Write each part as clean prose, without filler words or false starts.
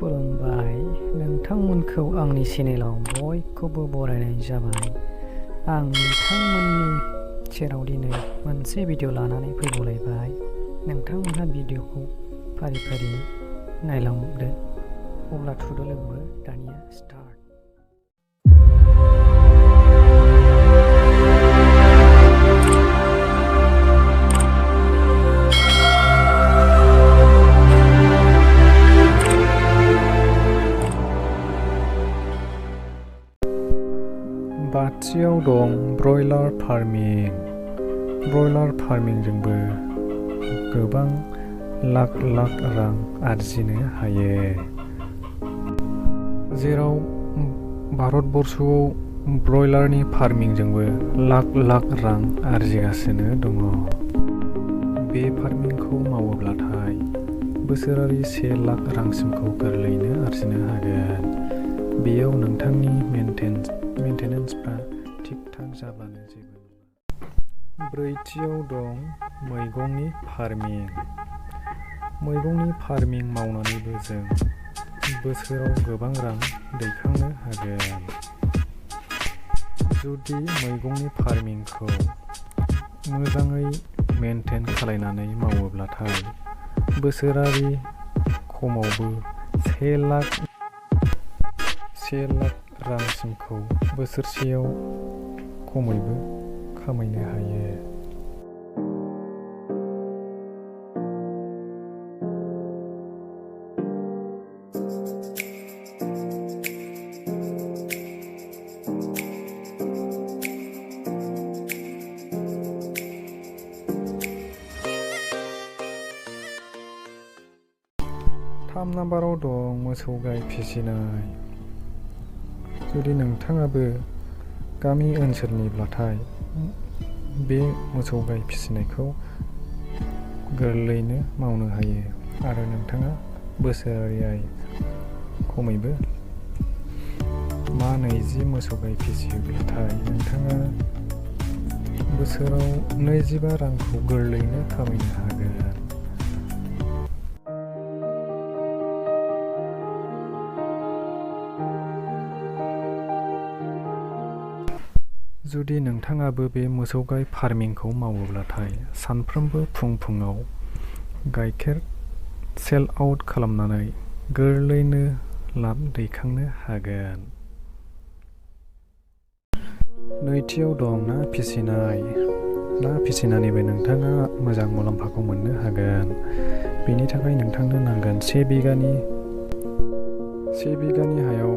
खुलुमबाय नोंथांमोनखौ आंनि चेनेलाव बयखौबो बरायनाय जाबाय। आं नोंथांमोननि सेराव दिनै मोनसे भिडिअ लानानै फैबावलायबाय। नोंथांमोनहा भिडिअखौ फारि फारि नायलांदो। अब्ला थुदो लोगो दानिया स्टार्ट। बाथियाव दं ब्रयलार फार्मिं। ब्रयलार फार्मिंजोंबो गोबां लाख लाख रां आरजिनो हायो। जेराव भारतबर्षआव ब्रयलारनि फार्मिंजोंबो लाख लाख रां आरजिगासिनो दङ। बे फार्मिंखौ मावोब्लाथाय बोसोरारि 1 लाख रांसिमखौ गोरलैयैनो आरजिनो हागोन। बेयाव नोंथांनि मेंटेनेन्सफ्रा थिग थाक जाब्लानो जेबो नङा। ब्रैथियाव दं मैगंनि फार्मिं। मैगंनि फार्मिं मावनानैबो जों बोसोराव गोबां रां दैखांनो हागोन। जुदि मैगंनि फार्मिंखौ मोजाङै मेनटेन खालायनानै मावोब्लाथाय बोसोरारि खमावबो 1 लाख रांसिमखौ बोसोरसेयाव खमैबो खामायनो हायो। 3 नाम्बाराव दं मोसौ गाय फिसिनाय। जुदि नोंथाङाबो गामि ओनसोलनिब्लाथाय बे मोसौ गाय फिसिनायखौ गोरलैयैनो मावनो हायो आरो नोंथाङा बोसोरारि खमैबो 20 मोसौ गाय फिसियोब्लाथाय नोंथाङा बोसोराव 25 रांखौ गोरलैयैनो खामायनो हागोन। जुदि नोंथाङाबो बे मोसौ गाय फार्मिंखौ मावोब्लाथाय सानफ्रोमबो फुङाव गाइखेर सेल आउट खालामनानै गोरलैयैनो लाब दैखांनो हागोन। नैथियाव दं ना फिसिनाय। ना फिसिनानैबो नोंथाङा मोजां मुलाम्फाखौ मोननो हागोन। बेनि थाखाय नोंथांनो नांगोन 1 बिगानि हायाव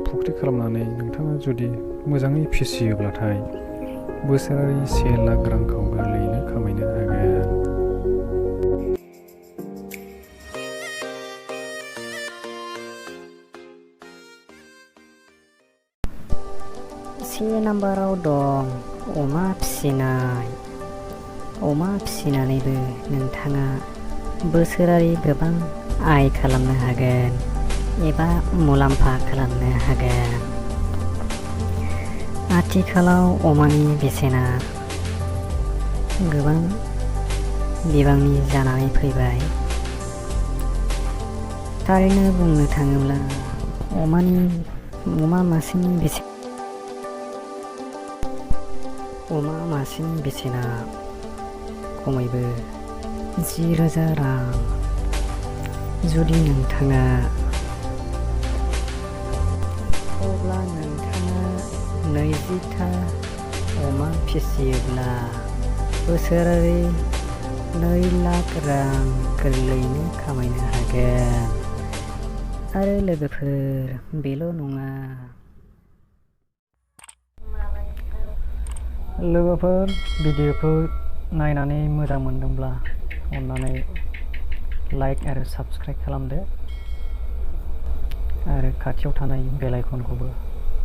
फुख्रि खालामनानै नोंथाङा जुदि मोजाङै फिसियोब्लाथाय बोसोरारि 1 लाख रांखौ गोरलैयैनो खामायनो हागोन। से नाम्बाराव दं अमा फिसिनाय। अमा फिसिनानैबो नोंथाङा बोसोरारि गोबां आय खालामनो हागोन एबा मुलाम्फा खालामनो हागोन। आथिखालाव अमानि बेसेना गोबां बिबांनि जानानै फैबाय। थारैनो बुंनो थाङोब्ला अमा मासेनि बेसेना खमैबो 10,000 रां। जुदि नोंथाङा अब्ला नोंथाङा 20 अमा फिसियोब्ला बोसोरारि 2 लाख रां गोरलैयैनो खामायनो हागोन। आरो लोगोफोर बेल' नङा। लोगोफोर भिडिअखौ नायनानै मोजां मोनदोंब्ला अन्नानै लाइक आरो साबस्क्राइब खालामदो आरो खाथियाव थानाय बेल आइकनखौबो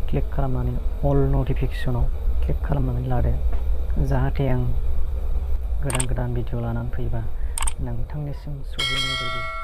क्लिक खालामनानै अल नटिफिकेसनाव क्लिक खालामनानै लादो, जाहाथे आं गोदान भिडिअ लानानै फैबा नोंथांनिसिम सहैनाय बायदि।